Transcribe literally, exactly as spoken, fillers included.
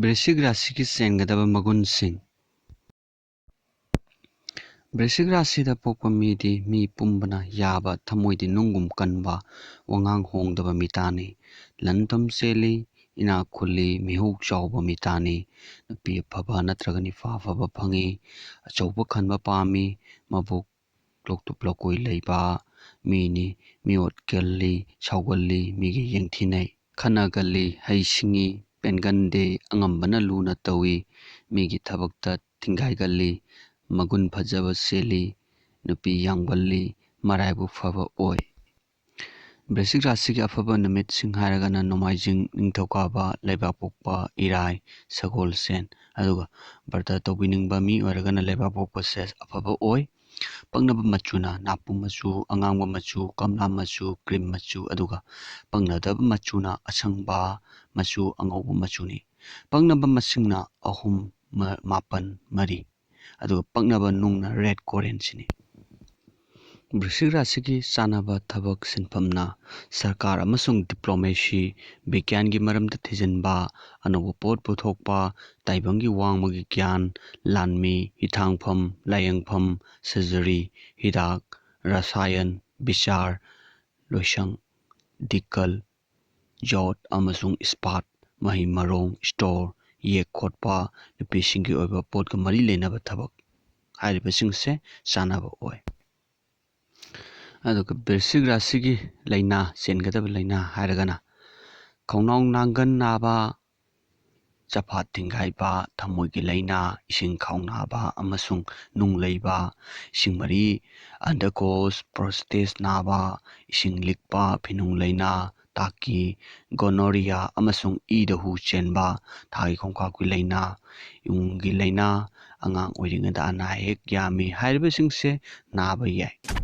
ꯕ꯭ꯔꯤꯁꯤꯛ ꯔꯥꯁꯤꯒꯤ ꯆꯦꯟꯒꯗꯕ ꯃꯒꯨꯟꯁꯤꯡ꯫ ꯕ꯭ꯔꯤꯁꯤꯛ ꯔꯥꯁꯤꯗ ꯄꯣꯛꯄ ꯃꯤꯗꯤ ꯃꯤ ꯄꯨꯝꯕꯅ ꯌꯥꯕ, ꯊꯃꯣꯏꯗꯤ ꯅꯨꯡꯒꯨꯝ ꯀꯟꯕ, ꯋꯥꯉꯥꯡ ꯍꯣꯡꯗꯕ ꯃꯤꯇꯥꯅꯤ꯫ ꯂꯟ ꯊꯨꯝ ꯆꯦꯜꯂꯤ, ꯏꯅꯥꯛ ꯈꯨꯜꯂꯤ, ꯃꯤꯍꯧ ꯆꯥꯎꯕ ꯃꯤꯇꯥꯅꯤ꯫ ꯅꯨꯄꯤ ꯑꯐꯕ ꯅꯠꯇ꯭ꯔꯒ ꯅꯤꯄꯥ ꯑꯐꯕ ꯐꯪꯉꯤ, ꯑꯆꯧꯕ ꯈꯟꯕ ꯄꯥꯝꯃꯤ, ꯃꯕꯨꯛ ꯂꯣꯛꯇꯨꯞ ꯂꯣꯀꯣꯏ ꯂꯩꯕ ꯃꯤꯅꯤ꯫ ꯃꯤꯑꯣꯠ ꯀꯜꯂꯤ, ꯁꯥꯎꯒꯜꯂꯤ, ꯃꯤꯒꯤ ꯌꯦꯡꯊꯤꯅꯩ, ꯈꯠꯅꯒꯜꯂꯤ, ꯍꯩ ꯁꯤꯡꯉꯤ, ꯄꯦꯟꯒꯟꯗꯦ, ꯑꯉꯝꯕꯅ ꯂꯨꯅ ꯇꯧꯏ, ꯃꯤꯒꯤ ꯊꯕꯛꯇ ꯊꯤꯡꯒꯥꯏꯒꯜꯂꯤ, ꯃꯒꯨꯟ ꯐꯖꯕ ꯆꯦꯜꯂꯤ, ꯅꯨꯄꯤ ꯌꯥꯝꯒꯜꯂꯤ, ꯃꯔꯥꯏꯕꯛ ꯐꯕ ꯑꯣꯏ꯫ ꯕ꯭ꯔꯤꯁꯤꯛ ꯔꯥꯁꯤꯒꯤ ꯑꯐꯕ ꯅꯨꯃꯤꯠꯁꯤꯡ ꯍꯥꯏꯔꯒꯅ ꯅꯣꯡꯃꯥꯏꯖꯤꯡ, ꯅꯤꯡꯊꯧꯀꯥꯕ, ꯂꯩꯕꯥꯛꯄꯣꯛꯄ, ꯏꯔꯥꯏ, ꯁꯒꯣꯜꯁꯦꯟ꯫ ꯑꯗꯨꯒ ꯕ꯭ꯔꯇ ꯇꯧꯕꯤꯅꯤꯡꯕ ꯃꯤ ꯑꯣꯏꯔꯒꯅ ꯂꯩꯕꯥꯛꯄꯣꯛꯄꯁꯦ ꯑꯐꯕ ꯑꯣꯏ꯫ ꯄꯛꯅꯕ ꯃꯆꯨꯅ ꯅꯥꯄꯨ ꯃꯆꯨ, ꯑꯉꯥꯡꯕ ꯃꯆꯨ, ꯀꯝꯂꯥ ꯃꯆꯨ, ꯀ꯭ꯔꯤꯝ ꯃꯆꯨ, ꯑꯗꯨꯒ ꯄꯛꯅꯗꯕ ꯃꯆꯨꯅ ꯑꯁꯪꯕ ꯃꯆꯨ, ꯑꯉꯧꯕ ꯃꯆꯨꯅꯤ꯫ ꯄꯛꯅꯕ ꯃꯁꯤꯡꯅ ꯑꯍꯨꯝ, ꯃ-, ꯃꯥꯄꯟ, ꯃꯔꯤ꯫ ꯑꯗꯨꯒ ꯄꯛꯅꯕ ꯅꯨꯡꯅ ꯔꯦꯗ ꯀꯣꯔꯦꯟꯁꯤꯅꯤ꯫ ꯕ꯭ꯔꯤꯁꯤꯛ ꯔꯥꯁꯤꯒꯤ ꯆꯥꯟꯅꯕ ꯊꯕꯛ ꯁꯤꯟꯐꯝꯅ ꯁꯔꯀꯥꯔ ꯑꯃꯁꯨꯡ ꯗꯤꯄ꯭ꯂꯣꯃꯦꯁꯤ, ꯕꯤꯒ꯭ꯌꯥꯟꯒꯤ ꯃꯔꯝꯗ ꯊꯤꯖꯤꯟꯕ, ꯑꯅꯧꯕ ꯄꯣꯠ ꯄꯨꯊꯣꯛꯄ, ꯇꯥꯏꯕꯪꯒꯤ ꯋꯥꯡꯃꯒꯤ ꯒ꯭ꯌꯥꯟ, ꯂꯥꯟꯃꯤ, ꯍꯤꯊꯥꯡꯐꯝ, ꯂꯥꯏꯌꯦꯡꯐꯝ, ꯁꯔꯖꯔꯤ, ꯍꯤꯗꯥꯛ, ꯔꯁꯥꯌꯟ, ꯕꯤꯆꯥꯔ, ꯂꯣꯏꯁꯪ, ꯗꯤꯀꯜ, ꯌꯣꯠ ꯑꯃꯁꯨꯡ ꯏꯁꯄꯥꯠ, ꯃꯍꯩ ꯃꯔꯣꯡ, ꯏꯁꯇꯣꯔ, ꯌꯦꯛ ꯈꯣꯠꯄ, ꯅꯨꯄꯤꯁꯤꯡꯒꯤ ꯑꯣꯏꯕ ꯄꯣꯠꯀ ꯃꯔꯤ ꯂꯩꯅꯕ ꯊꯕꯛ ꯍꯥꯏꯔꯤꯕꯁꯤꯡꯁꯦ ꯆꯥꯟꯅꯕ ꯑꯣꯏ꯫ ꯑꯗꯨꯒ ꯕ꯭ꯔꯤꯁꯤꯛ ꯔꯥꯁꯤꯒꯤ ꯂꯥꯏꯅꯥ, ꯆꯦꯟꯒꯗꯕ ꯂꯥꯏꯅꯥ ꯍꯥꯏꯔꯒꯅ ꯈꯧꯅꯥꯎ ꯅꯥꯡꯒꯟ ꯅꯥꯕ, ꯆꯐꯥ ꯊꯤꯡꯒꯥꯏꯕ, ꯊꯃꯣꯏꯒꯤ ꯂꯥꯏꯅꯥ, ꯏꯁꯤꯡ ꯈꯥꯎ ꯅꯥꯕ ꯑꯃꯁꯨꯡ ꯅꯨꯡ ꯂꯩꯕ, ꯏꯁꯤꯡ ꯃꯔꯤ, ꯑꯟꯗꯀꯣꯁ, ꯄ꯭ꯔꯣꯁꯇꯦꯠ ꯅꯥꯕ, ꯏꯁꯤꯡ ꯂꯤꯛꯄ, ꯐꯤꯅꯨꯡ ꯂꯥꯏꯅꯥ, ꯇꯥꯀꯤ, ꯒꯣꯅꯣꯔꯤꯌꯥ ꯑꯃꯁꯨꯡ ꯏꯗ ꯍꯨ ꯆꯦꯟꯕ, ꯊꯥꯒꯤ ꯈꯣꯡꯀꯥꯞꯀꯤ ꯂꯥꯏꯅꯥ, ꯏꯃꯨꯡꯒꯤ ꯂꯥꯏꯅꯥ, ꯑꯉꯥꯡ ꯑꯣꯏꯔꯤꯉꯩꯗ ꯑꯅꯥ ꯑꯌꯦꯛ ꯌꯥꯝꯃꯤ ꯍꯥꯏꯔꯤꯕꯁꯤꯡꯁꯦ ꯅꯥꯕ ꯌꯥꯏ꯫